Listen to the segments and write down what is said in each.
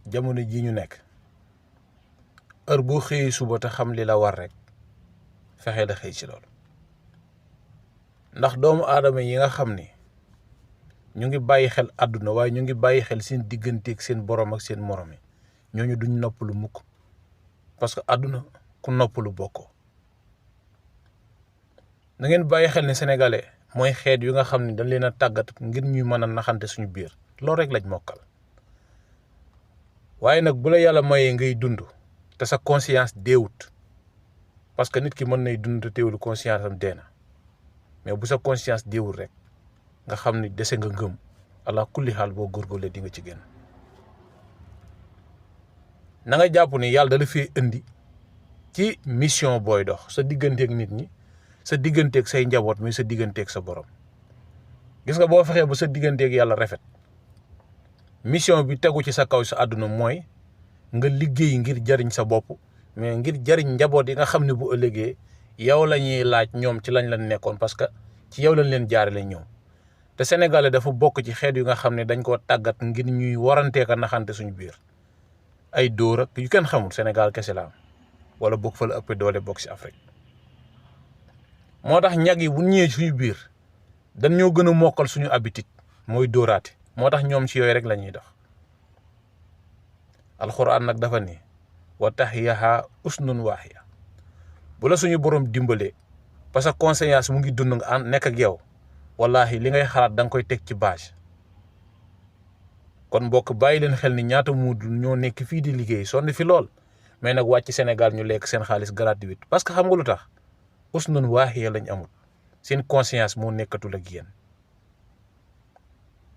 jamono ji ñu nekk heure boo xëyee suba te xam li la war rek fexe la xëy ci loolu ndax doomu aadama yi nga xam ni ñu ngi bàyyi xel àdduna waaye ñu ngi bàyyi xel seen digganteeg seen borom ak seen morom yi ñooñu duñ noppalu mukk parce que àdduna ku noppalu bokkoo na ngeen bàyyi xel ne sénégalais mooy xeet yu nga xam ne dañ leen a tàggat ngir ñuy mën a naxante suñu biir loolu rek lañ mokkal waaye nag bu la yàlla mayee ngay dund te sa conscience deewut parce que nit ki mën nay dund te teewul conscience am dee na mais bu sa conscience deewul rek nga xam ni dese nga ngëm ala kulli xaal boo góorgóorlee di nga ci génn na nga jàpp ni yàlla dala fee indi ci mission booy dox sa digganteeg nit ñi sa digganteeg say njaboot mais sa digganteeg sa borom gis nga boo fexee ba sa digganteeg yàlla rafet mission bi tegu ci sa kaw sa àdduna mooy nga liggéey ngir jariñ sa bopp mais ngir jariñ njaboot yi nga xam ne bu ëllëgee yow la ñuy laaj ñoom ci lañ leen nekkoon parce que ci yow lañ leen jaarale ñoom te sénégalais dafa bokk ci xeet yu nga xam ne dañ koo tàggat ngir ñuy warantee ka naxante suñu biir ay dóor ak yu kenn xamul Sénégal kese la am wala bokk fa la ëpp doole bokk ci Afrique moo tax ñag yi bu ñëwee suñu biir dañ ñoo gën a mokkal suñu habitude mooy dóoraate moo tax ñoom ci yooyu rek la ñuy dox alxuraan nag dafa ni wa tahiyaha usnun waahiya bu la suñu borom dimbalee parce que conscience mu ngi dund nga nekk ak yow wallahi li ngay xalaat da nga koy teg ci bâche kon mbokk bàyyi leen xel ni ñaata muud ñoo nekk fii di liggéey sonn fi lool mais nag wàcc Sénégal ñu lekk seen xaalis gratuit parce que xam nga lu tax usnun waahiya lañ amul seen conscience moo nekkatul ak yéen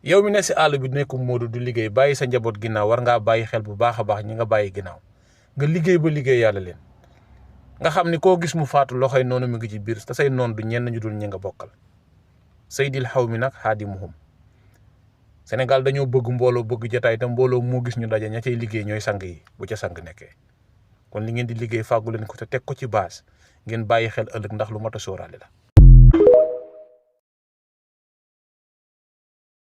yow mi ne si àll bi nekkum moodu du liggéey bàyyi sa njaboot ginnaaw war ngaa bàyyi xel bu baax a baax ñi nga bàyyi ginnaaw nga liggéey ba liggéey yàlla leen nga xam ni koo gis mu faatu loxoy noonu mi ngi ci biir te say noon du ñenn ñu dul ñi nga bokkal saydil xaw mi nag xaadimuhum Sénégal dañoo bëgg mbooloo bëgg jotaay te mbooloo moo gis ñu daje ña cay liggéey ñooy sang yi bu ca sang nekkee kon li ngeen di liggéey fàggu leen ko te teg ko ci base ngeen bàyyi xel ëllëg ndax lu mat a sóoraale la